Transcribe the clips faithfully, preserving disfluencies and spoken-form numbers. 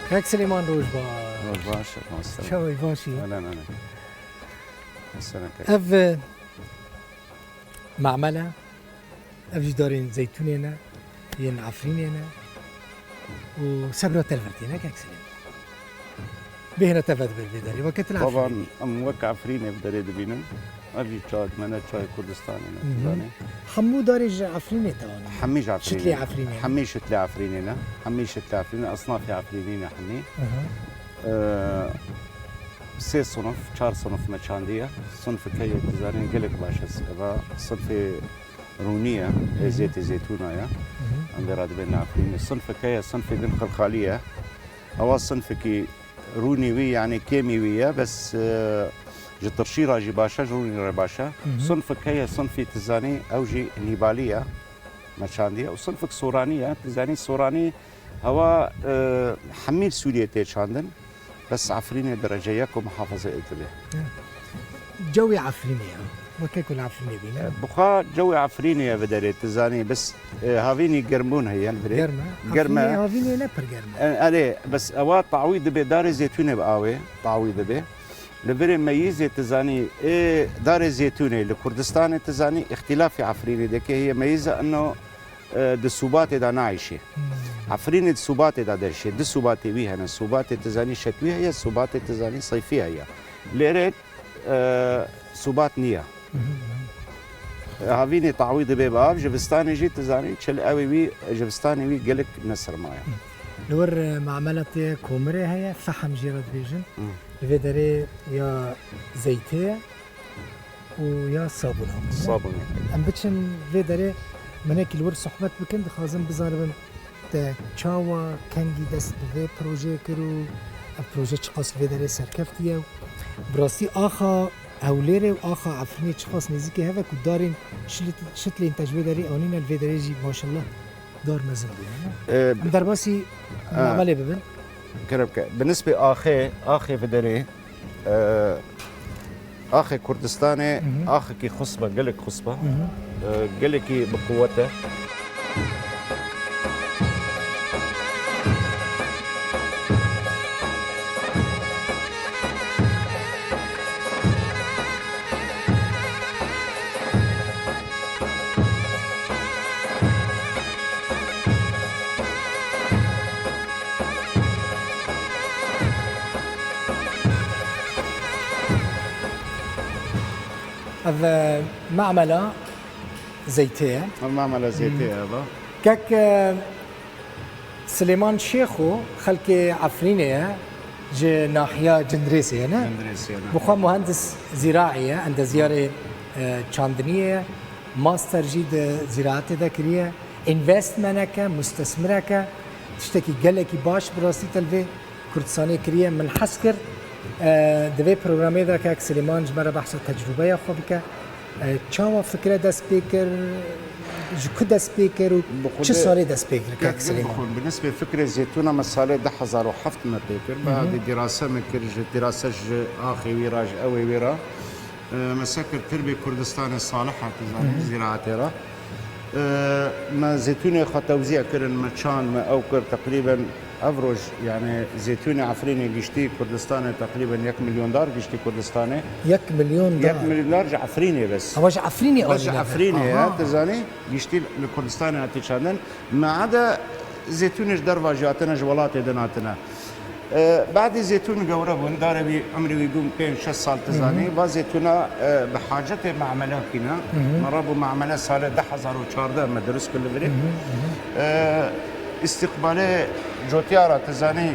Kak Silêman, roj baş. Roj baş, master. Çawa yî, baş î? Elen, elen. Mesela kak. Ev, e, mamele, ev jî darên zeytûnê ne, yên Efrînê ne û sebra te li vir tê, ne kak Silêman? Bêhna te vedibir vê derê, weke tu li Efrînê bî. Taban, em wek Efrînê bi derê dibînin. Ev jî çayek me ne, çayê Kurdistanê ne, Mhm. tu zanî. Hemû darê ji Efrînê te anî? Hemî ji Efrînê. Şitlê Efrînê? Hemî şitlê Efrînê ne. Hemî şitlê Efrînê, esnafê Efrînê ne hemî. Aha. Ee, sê sinif, çar sinif me çandiye. Sinfek heye, tu zanî, gelek baş e. Eva sinfê rûnî ye, ê Mhm. zêtê zeytûna ye. Mhm. Em vê re dibêne Efrînê. Sinfek heye, sinfê din xilxalî ye. Ewa sinfekî rûnî wî, yanî kêmî wî ye, bes, e, ji tirşî re jî baş e, ji rûnî re baş e. Mhm. Sinfek heye, sinfî tu zanî, ew jî nîbalî ye, me çandiye. Û sinfek soranî ye, tu zanî soranî hewa, e, hemî Sûriyê tê çandin, bes Efrînê derece yek û muhafaza dibe. Cewê Efrînê ye. Weke ku li Efrînê bîne. E, bi xwe cewê Efrînê ye vê derê, tu zanî, bes, e, havînî germbûn heye li virê. Germ e? Germ e. Efrînê havînê ne pir germ e. E, erê, bes ewa tawî dibe, darê zeytûnê bi awê tawî dibe. Li virê meyîzê, tu zanî, ê darê zeytûnê li Kurdistanê, tu zanî, îxtîlafê Efrînê dike, heye meyîza ino, e, di Sûbatê de nayişê. Hmm. Efrînê di Sûbatê de derşê. Di Sûbatê wî hene. Sûbatê, tu zanî, şetwî heye, Sûbatê, tu zanî, seyfî heye. Lêrê, e, Sûbat niye. Mhm, mhm. E, havînê tawî dibe bi av, jivistanê jî, tu zanî, çil ew ê wî, jivistanê wî gelek ne sermaye. Li wir, e, mamela tê komirê heye, fehem jê re dibêjin. Hı. Li vê derê ya zeytê ye û ya sabûna. Sabûnê. Em biçin vê derê, min êkî li wir sohbet bikin, dixwazim bizanibim te çawa, kengî dest bi vê projeyê kir û ev proje çiqas li vê derê serkeftiye û bi rastî axa Hewlêrê û axa Efrînê çiqas nêzîkî hev e ku darên şilit-, şitlên te ji vê derê anîne, li vê derê jî maşallah dar mezin bûye. Ee, Em derbasî e, mamelê bibin. Kerem ke. Bi nisbê axê, axê vê derê, e, axê Kurdistanê, Mhm. axekî xusp e, gelek xusp e. Mhm. E, gelekî bi quwet e. Ev, e, mamela zeytê ye. Ev mamela zeytê ye, Hmm. va. Kek, e, Silêman Şêxo xelkê Efrînê ye, ji nahiya Cindirêsê ye, ne? Cindirêsê ye, ne? Bi xwe muhendis zîraî ye, endezyarê, e, çandiniyê ye. Master jî di zîraetê de kiriye. Investmenek e, mustesmirek e. Tiştekî gelekî baş bi rastî te li vê Kurdistanê kiriye. Min hez kir, e, di vê programê de kek Silêman ji me re behsa tecrûbeya xwe bike. E, çawa fikre dest pê kir, ji ku dest pê kir û Bi xwe çi de salê dest pê kir, kek kek din Silêman? Bixwin, bi nisbê fikrê zêtûna me salê du hezar û heft me pê kir. Hı hı. Badê dîrase me kir, ji dîrase ji axê wî re, ji ewê wî re. E, me se kir tirbê Kurdistanê salih hat, zanî, Hı hı. zîraetê re. E, me zêtûnê xwe tewzî kirin, me çand, me ew kir, teqrîben Ev roj, yani, zeytûnê Efrînê giştî Kurdistanê, teqrîben yek milyon dar giştî Kurdistanê. Yek milyon dar? Yek milyon dar ji Efrînê bes. Ewa ji Efrînê anîne? Bes ji Efrînê, aha, ya, tu zanî, giştî li Kurdistanê hatî çandin. Me eda zeytûnê ji derva jî hatine, ji welatê din hatine. E, badî zeytûn gewre bûn, darê wî, emrê wî bûn pênc şeş sal, tu zanî. Hı hı. Va zeytûna, e, bi hacetê mamele kîne. Hı hı. Me rabû mamele salê du hezar û çardeh me dirust kir li virê. Hı hı, hı hı. E, Îstîqbalê cotiya re, tu zanî,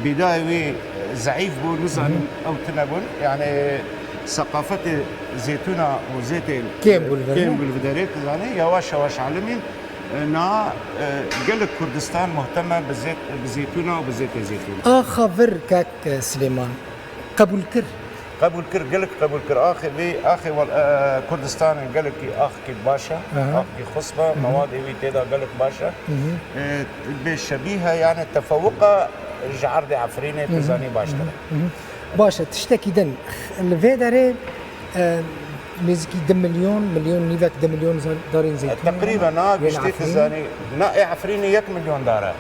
bîdayê wî, e, zeîf bû, nizanim Hı hı. ew tune bûn. Yani, seqafetê zeytûna û zêtê, Kêm bû li vir, kêm ne? bû li vê derê, tu zanî, yavaş yavaş elimîn. E, na, e, gelek Kurdistan muhtem e bi zêt, bi zeytûna û bi zêtê zeytûna. Axa vir kek, e, Silêman qebûl kir? Qebûl kir, gelek qebûl kir. Axê vê, axê wel, e, Kurdistanê gelekî axekî baş e, Aha. axekî xusp e, Hı hı. mewadê wî tê de gelek baş e. Hı hı. E, bê şebîh e, yani tefewuqa ji erdê Efrînê, Hı hı. tu zanî baştir e. Hı hı. Baş e, tiştekî din. Li vê derê, e, Nêzîkî du milyon, milyon nîvek, du milyon zar-, darên zeytûnê Teqrîben hene, ha, yên giştî Efrînê. Tizanî, na, ê Efrînê yek milyon dar e. Aha.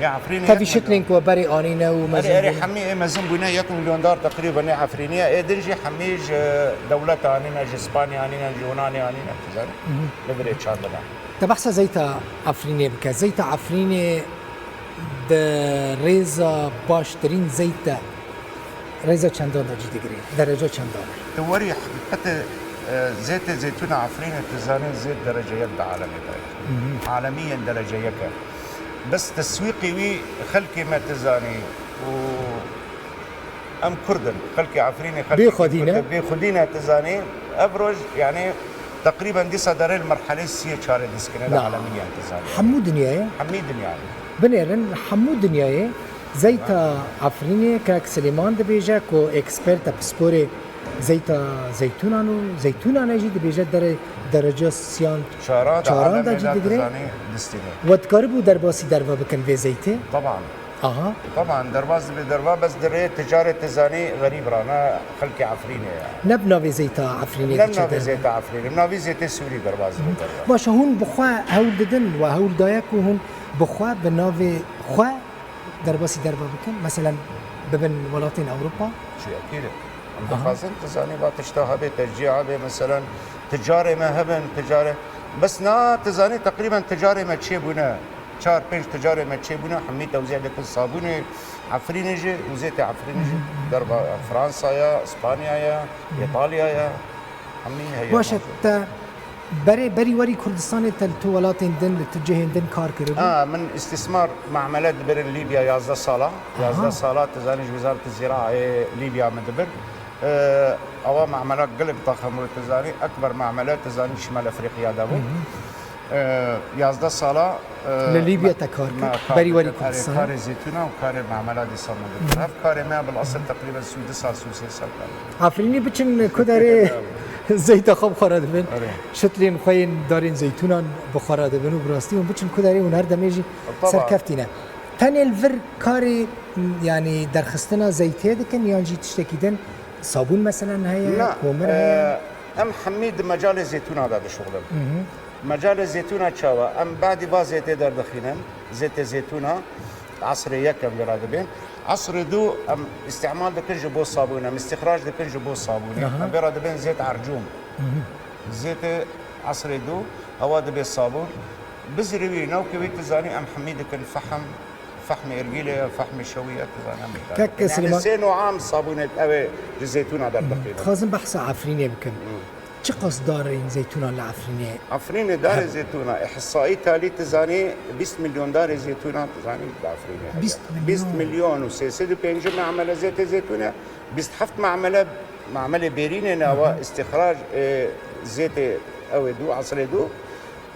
Ê Efrînê Tevî yek milyon. Şiklên ku berê anîne û Erê, erê, mezin hemî ê mezin bûne yek milyon dar teqrîben ê Efrînê ye. Ê din jî hemî ji dewleta anîne, ji Spanya anîne, ji Yunanê anîne, tizanî. Mhm. Li virê çandina. Te behsa zeyta Efrînê bike. Zeyta Efrînê di rêza baştirîn zeyt de rêza çendan de cî digire? Dereca çendan e? Tu werî heqîqetê, e, zêtê zeytûna Efrînê tu zanî zêt derece yek di alemê de ye. Hı hı. Alemiyen derece yek e. Bes teswîqê wî xelkê me tu zanî û Em Kurd in. Xelkê Efrînê, xelkê Bê xwedî ne? Kurd e, bê xwedî ne, tu zanî. Ev roj, yani, teqrîben dîsa derê li merhelê siyê çarê diskine li Na. Alemiyan, tu zanî. Hemû dinyayê? Hemî dinyayê. Binêrin, hemû dinyayê zeyta Efrînê, kak Silêman dibêje ku eksperta pisporê zeyta zeytûnan û zeytûnan e jî dibêje derê dereca siyan Çaran da çaran da alemê cî de, tu digire. Zanî, distîne. We dikaribû derbasî derva bikin vê zeytê? Taban. Aha. Taban, derbas dibe derva, bes di rê ticarê, tu zanî, xerîb rana, xelkê Efrînê ye. Ne bi navê zeyta Efrînê Ne bi diçe navê derve? Zeyta Efrînê, bi navê zeytê Sûrî derbas dibe derva. Baş e, hûn bi xwe hewl didin we hewl daye ku hûn bi xwe, bi navê xwe derbasî derva bikin? Meselen, bibin welatên Ewropa? Çi ekîd e. Em Aha. Dixwazin, tu zanî, va tişta hebe, tercîh hebe, meselen, ticarê me hebin, ticarê. Bes na, tu zanî, teqrîben ticarê me çêbûne. Çar pênc ticarê me çêbûne, hemî tewzî dikin sabûnê Efrînê jî û zêtê Efrînê jî derba Fransaya, Spanyaya, Îtalyaya, hemî heye. Baş e, te berê, berî werî Kurdistanê te li tu welatên din, li tu cihên din kar kiribû? Ha, min îstîsmar mamele dibirin Lîbya yazdeh sala. Aha. Yazdeh sala, tu zanî, ji Wezareta Zîraê Lîbya min dibir. Ee, ewa mamela gelek daxim bû, tu zanî, ekber mamele, tu zanî, Şimal Efrîqiya de bû. Hı hı. Ee, yazdeh sala, e, Li Lîbya me-, te kar kir? Me kar Berî werî dikin, erê, Kurdistanê? Karê zeytûna û karê mamela dîsa me dikir. Ev karê me bilhasil teqrîben sî û du sal, sî û sê sal kar. Efrînî biçin ku derê zeyta xwe bi xwe re dibin. Erê. Şitlên xwe yên darên zeytûnan bi xwe re dibin û bi rastî hûn biçin ku derê hûn her demê jî Taban. Serkeftî ne. Tenê li vir karê, yanî derxistina zeytê dikin yan jî tiştekî din, sabûn meselen heye, Na, komir heye? E, em hemî di mecalê zeytûna de dişuxulin. Hı hı. Mecalê zeytûna çawa? Em badî va zêtê derdixînin, zêtê zeytûna, esrê yek em vê re dibên. Esrê du em îstîmal dikin ji bo sabûn, em îstîxrac dikin ji bo sabûnê. Aha. Em vê re dibên zêt ercûm. Hı hı. Zêtê esrê du, ewa dibe sabûn. Bizirî wî, navkê wî tu zanî, em hemî dikin fehm, fehmê ergîlê ye, fehmê şewî ye, tu zanî, em Kek Yani Silêman- sê noa em sabûnê ew ê ji zeytûna derdixînin. Dixwazim behsa Efrînê bikim. Hı. Çiqas darên zeytûna li Efrînê? Efrînê darê Heb- zeytûna, ihsayî talî tu zanî, bîst milyon darê zeytûna tu zanî li Efrînê heye. Bîst milyon. Bîst milyon û sê sed û pêncî mamele zêtê zeytûne, bîst heft mamele, mamelê bêrînê ne, Hı hı. Ewa îstîxrac, e, zêtê ew ê du, esrê du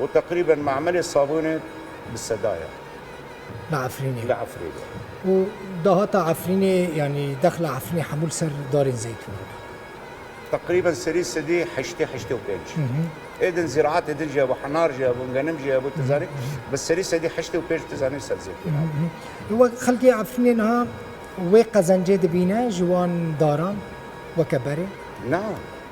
û teqrîben mamelê sabûnê bi seda ye. Li Efrînê. Li Efrînê. Û dahata Efrînê, yanî dexla Efrînê hemû li ser darên zeytûnê ne? Teqrîben serî sedî heştê, heştê û pênc. Hı hı. Êdin zîraetê din jî hebû, henar jî hebû, genim jî hebû, tu Hı hı. Zanî. Bi serî sedî heştê û pênc tu zanî ser zeytûn Hı hı. hebû. Wek xelkê Efrînê niha wê qezencê dibîne ji wan daran weke berê? Na.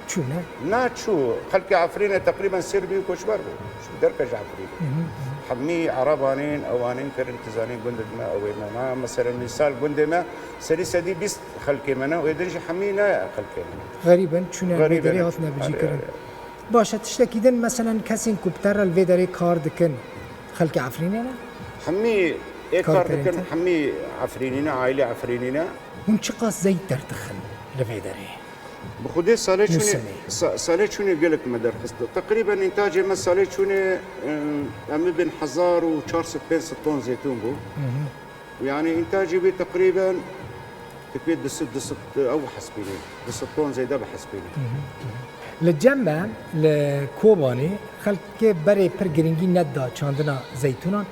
Çû ne? Na çû. Xelkê Efrînê teqrîben sêr bû, koçber bû. Çû derke ji Efrînê. Hı hı. Hemî Erebanên, ewanên kirin, tu zanî gundê me, ew ê me. Ma meselen mîsal gundê me, serî sedî bîst xelkê me ne, wê din jî hemî ne xelkê me ne. Xerîb in, çûne Xerîb vê derê in. Hatine bicî Erê, kirin. Erê. Baş e, tiştekî din, meselen kesên ku bi te re li vê derê kar dikin, xelkê Efrînê ne? Hemî ê kar dikin, Karkerên te? Hemî Efrînî ne, aîlê Efrînî ne. Hûn çiqas zeyt derdixin li vê derê? Bi xwedê salê çûnê, Mûsimê. Sa-, salê çûnê gelek me derxist. Teqrîben întacê me salê çûnê, em, em bibin hezar û çar sed pênc sed ton zeytûn bû. Hı hı. Û yani întacê wê teqrîben dikê du sed, du sed, ew hesbînê. Du sed ton zêde bihesbînê. Hı hı, hı hı. Li cem me, li Kobanê xelkê berê pir girîngî neda çandina zeytûnan.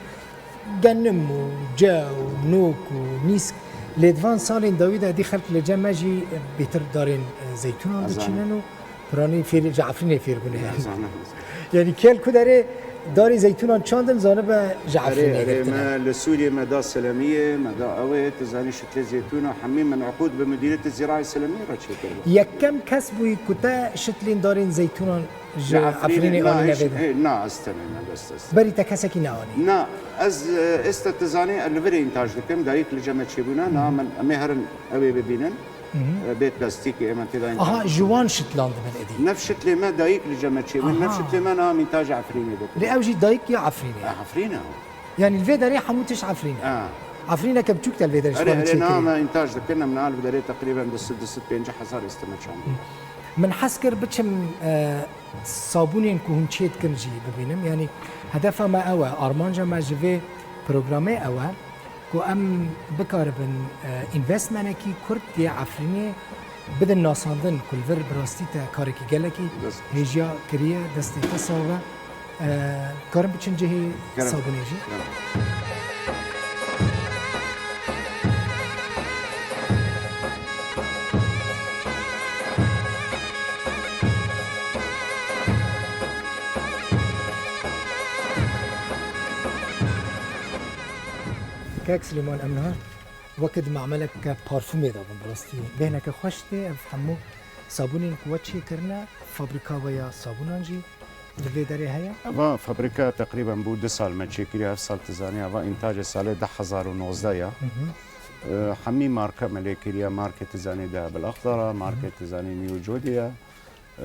Genim û ce û nok û nîsk, lê di van salên dawî de êdî xelk li cem me jî bêtir darên, e, zeytûnan Ez zanim. Diçînin û piranî fêr, ji Efrînê fêr bûne yani. Ez zanim. Yani kêl ku derê Darên zeytûnan çandin, zanibe ji Erê, Efrînê erê, girtine. Me li Sûriyê me da Selemiyê, me da ew ê, tu zanî şitlê zeytûna hemî min eqûd bi Mudiriyetê Zîraê Selemiyê re çêkiribû. Yekem kes bûyî ku te şitlên darên zeytûnan ji Efrînê, Efrînê na, anîne vê de? Ê, na, ez tenê me, bes ez. Berî te kesekî neanî? Na, ez, e, êsta tu zanî, li virê întaj dikim, dayik li cem me çêbûne, na, min, em ê herin ew ê bibînin. E, bê plastîkê ê me tê de întaj dikim. Aha, ji wan şitlan dibin êdî. Nev şitlê me dayik li cem me çêbûn, nev şitlê me niha mîntaja Efrînê dikin. Lê ew jî dayik ya Efrînê? E, Efrîn e. Yanî li vê derê hemû tişt Efrîn e? E. Efrîneke biçûk te li vê derê ji wan çêkirî? Erê, erê, niha me întaj dikin, em niha li vê derê teqrîben du sed, du sed pêncî hezar êsta me çandin. Min hez kir biçim, e, sabûnên ku hûn çê dikin jî bibînim. Yanî hedefa me ew e, armanca me ji vê programê ew e. Ku em bikaribin, e, învestmenekî kurd yê Efrînê bidin nasandin, ku li vir bi rastî te karekî gelekî hêjiya kiriye, destê te sax be. E, karin biçin cihê sabûnê jî? Kerem. Kek Silêman, em niha weke di mameleke parfumê de bûn, bi rastî bêhneke xweş tê. Ev hemû sabûnên ku we çêkirine, fabrîka we ya sabûnan jî li vê derê heye? Eva fabrîka teqrîben bû du sal me çêkiriye, ev sal tu zanî, eva întajê salê du hezar û nozdeh ya. Hı hı. E, hemî marke me lê kiriye, markê tu zanî Deheb El Exdar e, markê tu zanî New Jody ye. E,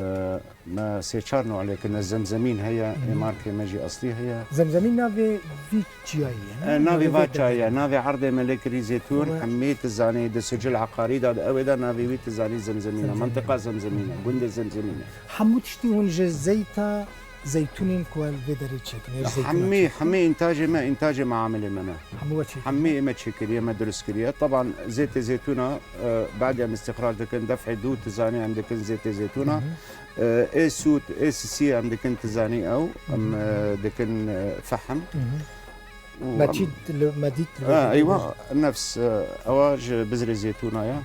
me sê çar nû lê kirine, Zemzemîn heye, ê markê me jî eslî heye. Zemzemîn navê vî çiyayî ye, ne? E, navê va çiyayî ye, navê erdê me lê kirî zeytûn, hemî tu zanî di Sicil Eqarî de, di ew ê de navê wî tu zanî Zemzemîn e, mentiqa Zemzemîn e, gundê Zemzemîn e. Hemû tiştî hûn ji zeyta zeytûnên ku li vê derê çêkin, ji zeytûna çêkin? Hemî, hemî întajê me, întajê meamilê me ne. Hemû we çêkiriye? Hemî ê me çêkiriye, me dirust kiriye. Teban zêtê zeytûna, e, badî em îstixrac dikin, def'ê dû tu zanî em dikin zêtê zeytûna. Hı hı. E, ê sût, ê sisî em dikin tu zanî ew, em, e, dikin, e, fehm. Hı hı. Û me em çî li, me dît li vê Ha, derê eywa, nefs, e, ewa ji bizrê zeytûna ya.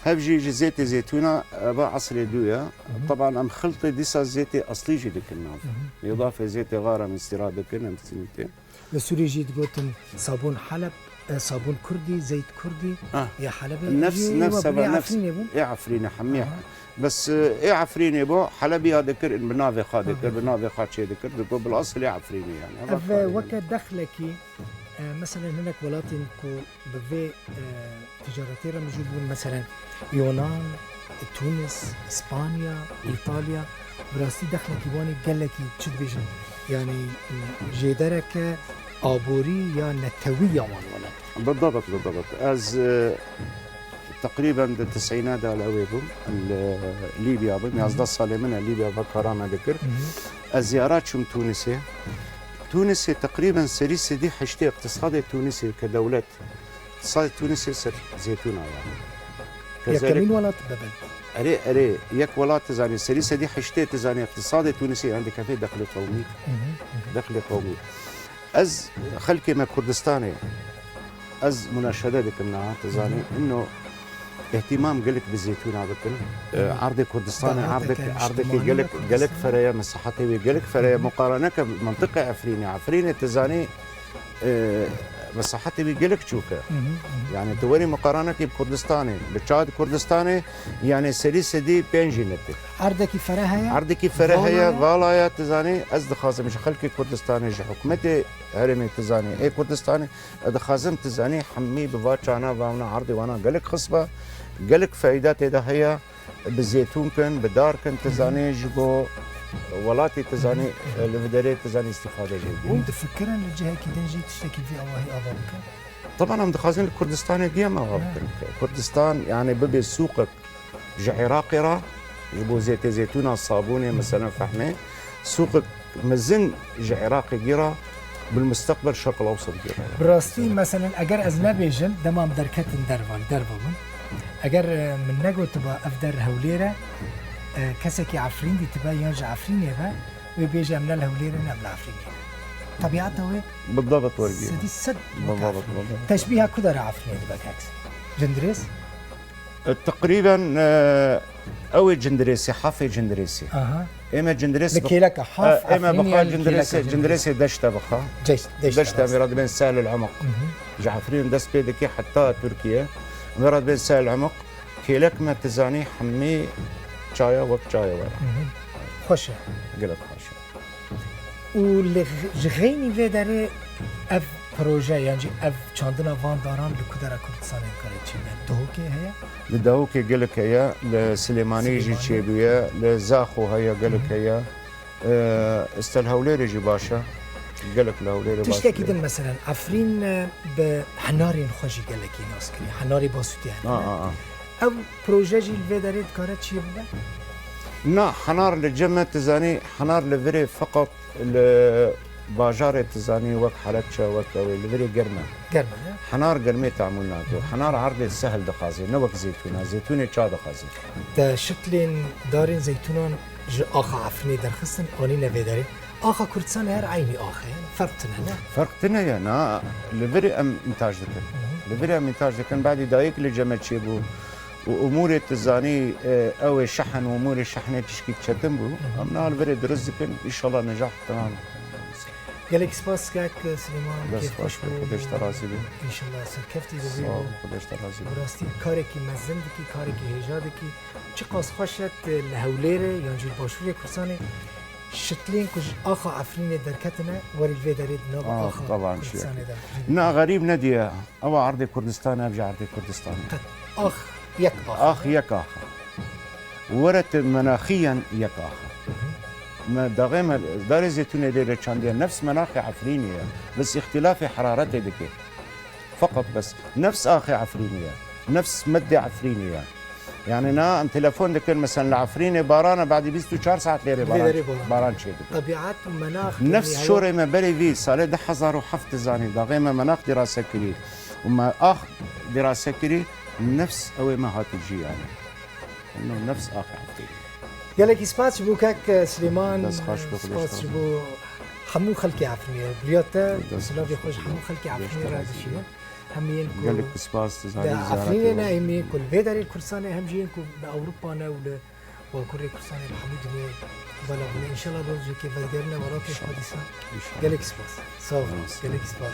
Hev jî ji zêtê zeytûna, eva eslê dû ya. Hı hı. Teban em xiltê dîsa zêtê eslî jî dikin nav. Hı hı. Îdafê zêtê xar em îstîra dikin, em sînîtê. Li Sûrî jî digotin sabûn Heleb, e, sabûn Kurdî, zeyt Kurdî. Ah. Ya Helebê. Nefs, jî nefs we eva, binê nefs. Efrînê bûn? Ê Efrînê, hemî. Aha. Bes, e, ê Efrînê bû, Helebî ya dikir, bi navê xwe dikir, bi navê xwe çê dikir, digot, bilhasil ê Efrînê yani. Ev, e, weke dexlekî, e, meselen hinek welatên ku bi vê, e, ticaretê re mijûl bûn, meselen Yonan, Tunis, Spanya, Îtalya, bi rastî dexlekî wan ê gelekî, çi dibêjin, yani, jêdereke aborî ya netewî ya wan welat. Bi debit, bi debit. Ez, e, teqrîben di tisîne de li ewê bûm, li Lîbya bûm. Yazdeh salê min e Lîbya ve kara me dikir. Hı hı. Ez ziyara çûm Tûnisê. Tûnisê teqrîben serî sedî heştê iqtisadê Tûnisê ke dewlet, iqtisadê Tûnisê ser zeytûna ye. Ke Yekemîn zerek- welat bibin. Erê, erê, yek welat tu zanî, serî sedî heştê tu zanî, iqtisadê Tûnisê yan dikeve dexlê qewmî. Hı hı, hı hı. Dexlê qewmî. Ez xelkê me Kurdistanê, ez munaşede dikim niha, tu zanî, Hı hı. ino îhtîmam gelek bi zeytûna bikin. Hı hı. E, erdê Kurdistanê, Daha erdek, teke erdekî niştimanî gelek, ve gelek Kurdistanê. Fereye, mesahetê wê gelek fereye, Hı hı. muqaraneke mentiqê Efrînê. Efrînê tu zanî, e, mesahetê wê gelek çûk e. Hı hı, hı hı. Yani tu werî muqaranekî bi Kurdistanê, bi çad Kurdistanê, yani serî sedî pêncî nete. Erdekî fere heye? Erdekî fere heye, vala ye. Vala ye, tu zanî, ez dixwazim ji xelkê Kurdistanê, ji hikûmetê herêmê, tu zanî, ê Kurdistanê, ez dixwazim, tu zanî, hemî bi va çana va wana erdê wana gelek xisba, gelek feyda tê de heye, bi zêtûn kin, bi dar kin, tu zanî, ji bo welatê, tu zanî, li vê derê, tu zanî, îstîfade jê bikî. Hûn difikirin li cihekî din jî tiştekî vî awahî ava bikin? Teban em dixwazin li Kurdistanê diyem ava bikin. Kurdistan, yani, bibe sûqek ji Iraqê re, ji bo zêtê zêtûna, sabûnê, mesela fehmê, sûqek mezin ji Iraqê gîra, bil mustaqbel Şerq el Ewsat gîra. Bi rastî, meselen, eger ez nebêjim, dema em derketin derva, li derva bûn, eger, e, min negotiba ev der Hewlêr e, e, kesekî Efrîn dîtibe yan ji Efrînê be, wê bêje em ne li Hewlêr in, em li Efrînê ne. Tebiata wê Bi debit wergî. sedî sed Bi weke debit, Efrîn. bi debit. Teşbîha ku dera Efrînê dibe kek? Cindirês? Teqrîben, e, ew ê Cindirêsê, Hafê Cindirêsê. Aha. Ême Cindirês Li bi-, kêleka Haf, e, ême Efrînê bixa yan Cindirêsê, kêleka Cindirêsê? Cindirêsê deşte bixa. Deş-, deşte, Deşte, rast. Mêra dibên Sel el Emuq. Hı hı. Ji Efrîn dest pê dikê heta Tirkiye. Mêra dibên Sel el Emuq. Kêlek me, tu zanî, hemî çaya wek çaya we. Hı hı. Xweş e. Gelek xweş e. Û li, ji xeynî vê derê ev proje, yan jî ev çandina van daran li ku dera Kurdistanê dikare çêbe? Dihokê heye? Li Dihokê gelek heye, li Silêmaniyê jî Silêmaniyê. Çêbûye, li Zaxo heye, gelek Hı hı. heye. Ee, îstel Hewlêrê jî baş e. Gelek li Hewlêrê baş Tiştekî bûye. Din, meselen, Efrîn, e, bi henarên xwe jî gelekî nas kirî. Henarê Basûtê hene. A, a, a. Ev proje jî li vê derê dikare çêbibe? Na, henar li cem me, tu zanî, henar li virê feqet li bajarê, tu zanî, wek Helebçe, wek ew ê, li virê germ e. Germ e, ne? Henar germê temûl nake. Henar erdê sehil dixwaze, ne wek zeytûn e. Zeytûnê ça dixwaze. Te şitlên darên zeytûnan ji axa Efrînê derxistin, anîne vê derê. Axa Kurdistanê her eynî ax e, yani ferq tune ne? Ferq tune ye, na, li virê em întaj dikin. Hı hı. Li virê em întaj dikin, badî dayik li cem me çêbû. Û umûrê tu zanî, e, ew ê şehin û umûrê şehnê tişkî çetin bû. Hı hı. Em niha li virê dirust dikin, înşallah necax tamam. Gelek spas kek Silêman, Dest kêf xweş xweş be, bû. Xwedê ji te razî be. Înşallah serkeftî dibî. Sağ ol, Xwedê ji te razî be. Bi rastî karekî mezin dikî, karekî hêja dikî. Çiqas xweş e tu li Hewlêrê yan jî li Başûrê Kurdistanê şitlên ku ji axa Efrînê derketine, werî li vê derê di nava Ah, axa taban, Kurdistanê de. Na, xerîb nediye. Ewa erdê Kurdistan, ev jî erdê Kurdistanê. Qet ax yek ax. Ax yek ax e. Were tu menaxiyen yek ax e. Me daxê me, darê zeytûnê lê re çandiye, nefs menaxê Efrînê ye. Bes îxtilafê heraretê dike. Feqet bes nefs axê Efrînê ye. Nefs meddê Efrînê ye. Yani na em telefon dikin, mesela li Efrînê baran e, badî bîst û çar saet lêrê Lê baran, derê baran. baran çêdike. Tebiat û menax Nefs şorê me berê vî salê du hezar û heft dizanî, daxê me menax dirase kirî û me ax dirase kirî, nefs ew ê me hatî cî yani. Ino nefs ax Efrînê. Gelekî spas ji bo kek Silêman, Dest xweş be, Xwedê spas ji bo hemû xelkê Efrînê. Biriya te, Dest silavê xweş xweş ji be. hemû xelkê Dest Efrînê re xweş be. dişîne. Hemî yên ku Gelek spas, tu zanî, li Efrînê ne, hemî yên ku li vê derê Kurdistanê, hem jî yên ku li Ewropa ne û li Bakurê Kurdistanê, li hemû dinyayê belav bûne. Înşallah rojekê vedigerine welatê xwe dîsa. Înşallah. Gelek spas. Sağ ol. Sağ ol. Gelek spas.